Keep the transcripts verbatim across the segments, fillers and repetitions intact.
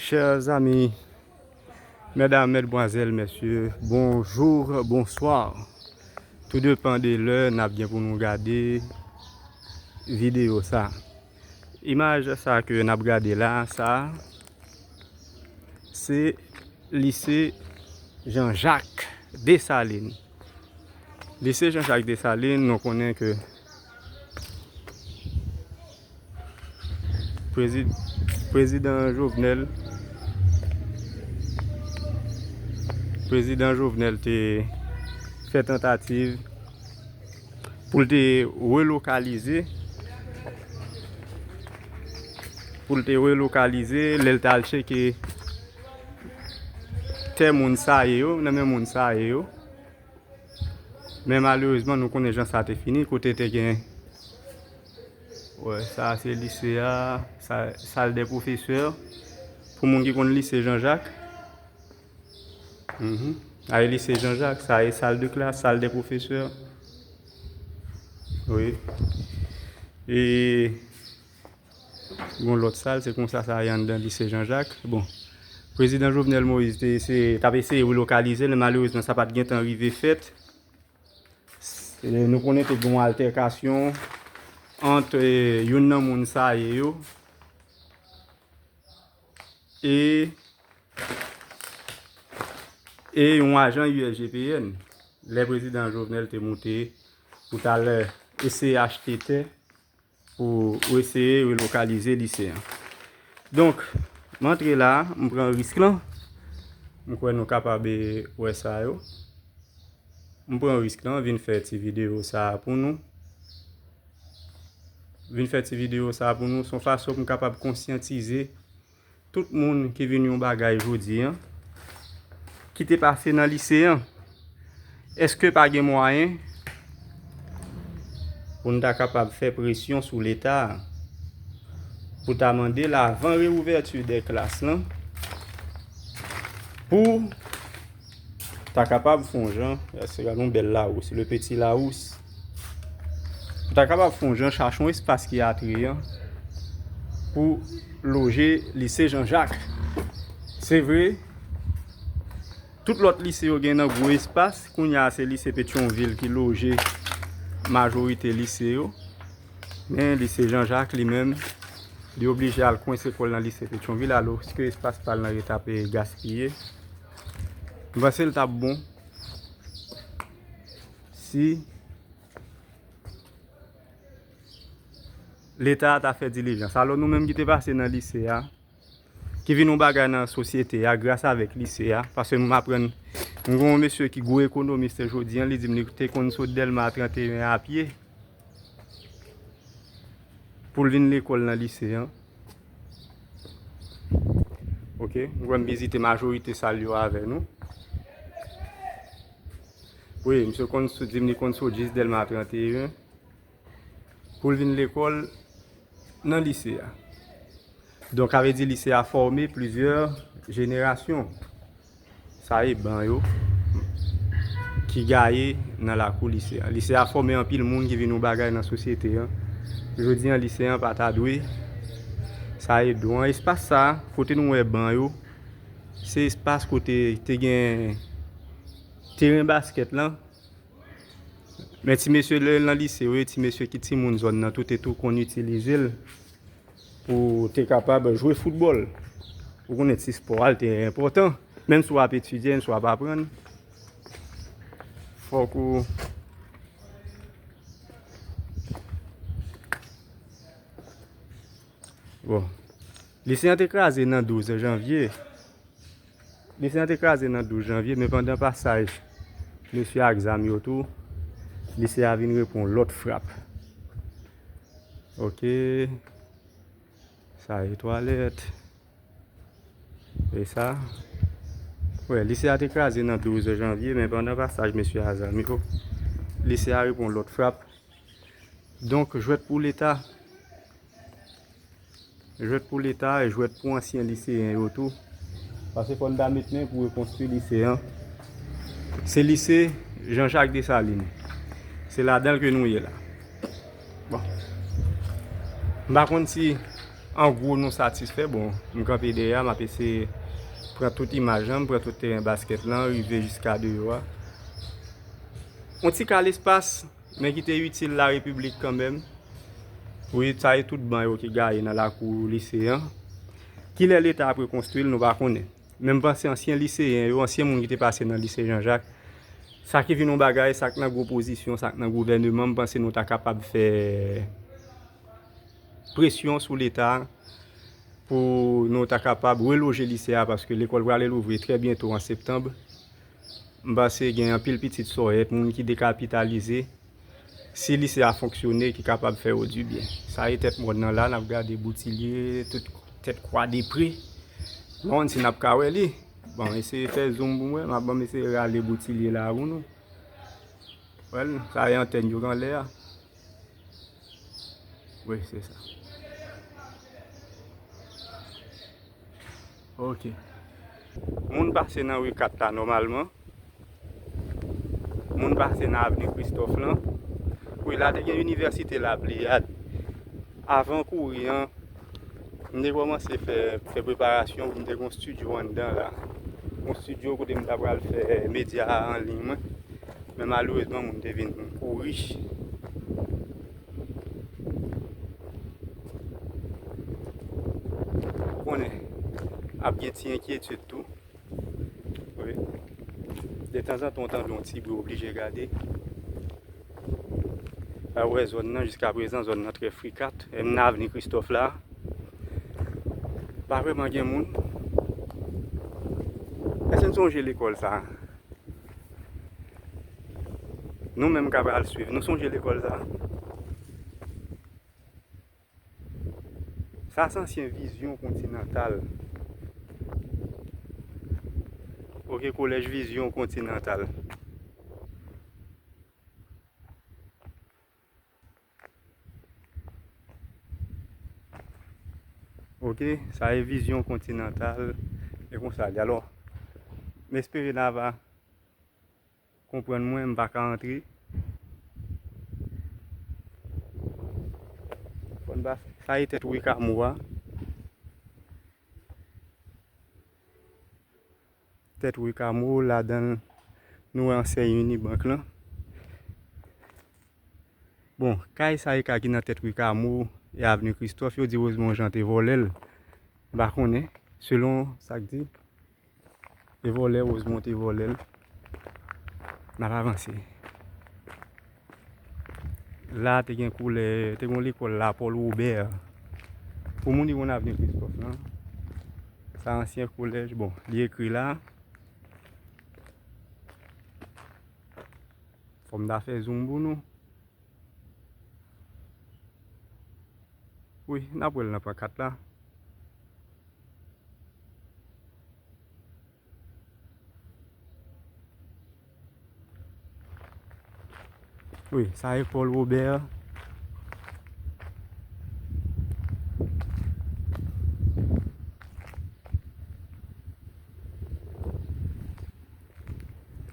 Chers amis, mesdames, mesdemoiselles, messieurs, bonjour, bonsoir. Tout depan de lè n ap gen pou nou gade videyo sa. Imaj sa ke n ap gade la, sa, se lise Jean Jacques Dessalines. Lise Jean Jacques Dessalines, nou konnen ke Prezi-, Prezidan Jovenel, Prezidan Jovenel te fè tantativ pou l te relokalize, pou l te relokalize, lè l t al tcheke tè moun Saye yo, nan men moun Saye yo. Men malerezman, nou konnen jan sa te fini, kote te gen, wè, sa se lise a, sa, sal dè pwofesè. Pou moun ki konn lise Jean Jacques, mhm, a e lise Jean Jacques, sa e sal de klas, sal dè pwofesè. Wi. E Gon lòt sal, se konsa sa ye anndan lise Jean Jacques. Bon, Prezidan Jovenel Moïse te eseye, t ap eseye relokalize l, men malerezman, sa pa t gentan rive fèt. E nou konnen te gen yon altèkasyon ant, e, youn nan moun Saye yo e, e yon ajan U S G P N. Lè Prezidan Jovenel te moute pou t al eseye achte tè pou eseye relokalize lise a. Donk, m antre la, m pran risk lan. M kwè nou kapab, e, wè sa yo. M pran risk lan, vin fè ti videyo sa a pou nou. Vin fè ti videyo sa a pou nou. Se yon fason pou m kapab konsyantize tout moun ki vin yon bagay jodi a, ki te pase nan lise a, èske pa gen mwayen pou n ta kapab fè presyon sou Leta a, pou ta mande l avan reouvèti dè klas lan, pou ta kapab fè yon jan, se yon bèl Lawous, le petit Lawous. Pou ta kapab fè yon jan chache yon espas ki atreyan pou loje lise Jean Jacques. Se vre, tout lòt lise yo gen nan gwo espas, kounye a se lise Petyonvil ki loje majorite lise yo. Men lise Jean Jacques li menm, li oblije al kwense kò l nan lise Petyonvil, alòske espas pa l nan rete ap gaspiye. M panse l t ap bon si Leta a ta fè dilijans. Alò nou menm ki te pase nan lise a, ki vin yon bagay nan sosyete a gras avèk lise a, paske m aprann, m gen yon mesye ki gwo ekonomis jodi a, li di m li te konn sot Dèlma trannteyen a pye pou l vin lekòl nan lise a. Oke, m kwè m vizite majorite sal yo avè nou. Wi, misye konn sot, di m li konn sot jis Dèlma trannteyen pou l vin lekòl nan lise a. Donk, sa vle di lise a fòme plizyè jenerasyon. Sa e ban yo ki gaye nan lakou lise a. Lise a fòme anpil moun ki vin yon bagay nan sosyete a. Jodi a, lise a pa ta dwe sa e dwan. Espas sa, kote nou wè ban yo, se espas kote te gen teren baskèt lan. Men ti mesye lè l nan lise, wi, ti mesye ki timoun zòn nan tou te tou konn itilize l pou te kapab jwe foutbòl. Ou konnen ti spò a l te enpòtan. Menm si w ap etidye, menm si w ap aprann, fòk ou, bon. Lise an te kraze nan douz janvye. Lise an te kraze nan douz janvye, men pandan pasaj mesye ak zam yo tou, lise a vin repon lòt frap. Oke. Sa e twalèt. E sa. Wè, lise a te kraze nan douz janvye, men pandan pasaj mesye a zam yo, lise a repon lòt frap. Donk, jwèt pou Leta. Jwèt pou Leta e jwèt pou ansyen liseyen yo tou. Paske fò n ta met men pou rekonstwi lise an. Se lise Jean Jacques Dessalines. Se ladan l ke nou ye la. Bon. M pa konn si An gwo, nou satisfè. Bon, m kanpe dèyè a, m ap eseye pran tout imaj lan, m pran tout teren baskèt lan, rive jiska deyò a. Yon ti ka lespas, men ki te itil la repiblik kanmenm. Wi, sa e tout ban yo ki gaye nan lakou lise an. Kilè Leta ap rekonstwi l, nou pa konnen. Men m panse ansyen liseyen yo, ansyen moun ki te pase nan lise Jean Jacques, sa ki vin yon bagay, sa k nan gwo pozisyon, sa k nan gouvèneman, m panse nou ta kapab fè presyon sou Leta pou nou ta kapab reloje lise a, paske lekòl prale louvri trè byento an septanm. M panse gen anpil pitit sòyèt, moun ki dekapitalize. Si lise a fonksyone, ki kapab fè yo dibyen. Sa e tèt mòn nan la, n ap gade Boutilye, tout tèt kwa Depre. M pa konn si n ap ka wè li. Bon, eseye fè zoom pou mwen, m ap ban m eseye rale Boutilye la pou nou. Wè l, sa e antèn yo k anlè a. Wi, se sa. Ok. Moun pase nan ri kat la nòmalman. Moun pase nan avni Kristòf lan. Wi, la te gen inivèsite La Pléiade. Avan kouri an, m te kòmanse fè, fè preparasyon pou m te gen yon estidyo anndan la. Yon estidyo kote m ta pral fè medya an liy mwen. Men malerezman, moun te vin kouri. Konnen, ap gen ti enkyetid tou. Wi. Detanzantan, w tande yon ti bri, oblije gade. A wè zòn nan, jiskaprezan, zòn nan trè frikat. E m nan avni Kristòf la. Pa vrèman gen moun. Èske n sonje lekòl sa a? Nou menm k ap al swiv, nou sonje lekòl sa a? Sa se ansyen Vizyon Kontinantal. Ok, kolèj Vizyon Kontinantal. Ok, sa e Vizyon Kontinantal. E konsa li. Alò, m espere n ava konprann mwen, m pa ka antre. Fò n pa, sa e tèt Wikamo a. Tèt Wikamo, ladan l, nou wè ansèy Unibank lan. Bon, kay sa e kay ki nan tèt Wikamo e avni Kristòf, yo di Rosemond Jean te vòlè l. M pa konnen, selon sa k di. E vòlè, Rosemond te vòlè l. N ap avanse. La te gen koulè, te gen yon lekòl la, Paul Robert. Pou moun ki konn avni Kristòf lan, sa ansyen kolèj, bon, li ekri la. Fò m ta fè zoom pou nou. Wi, n ap wè l nan pankat la. Wi, sa e Paul Robert.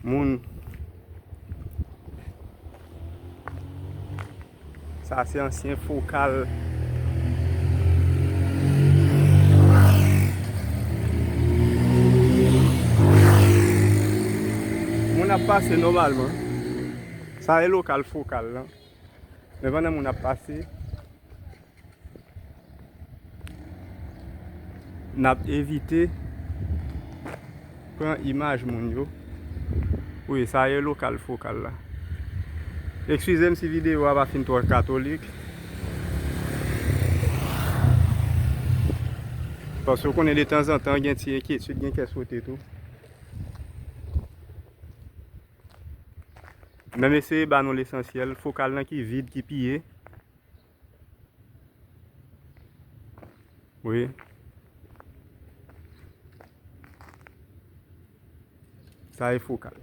Moun. Sa se ansyen fokal. Moun ap pase nòmalman. Sa e lokal fokal lan. Men pandan moun ap pase, n ap evite pran imaj moun yo. Wi, sa e lokal fokal la. Eskize m si videyo a pa fin twò katolik. Paske w konnen, detanzantan, gen ti enkyetid, gen kè sote tou. Men m eseye ba nou lesansyèl, fokal lan ki vid, ki piye. Wi. Sa e fokal.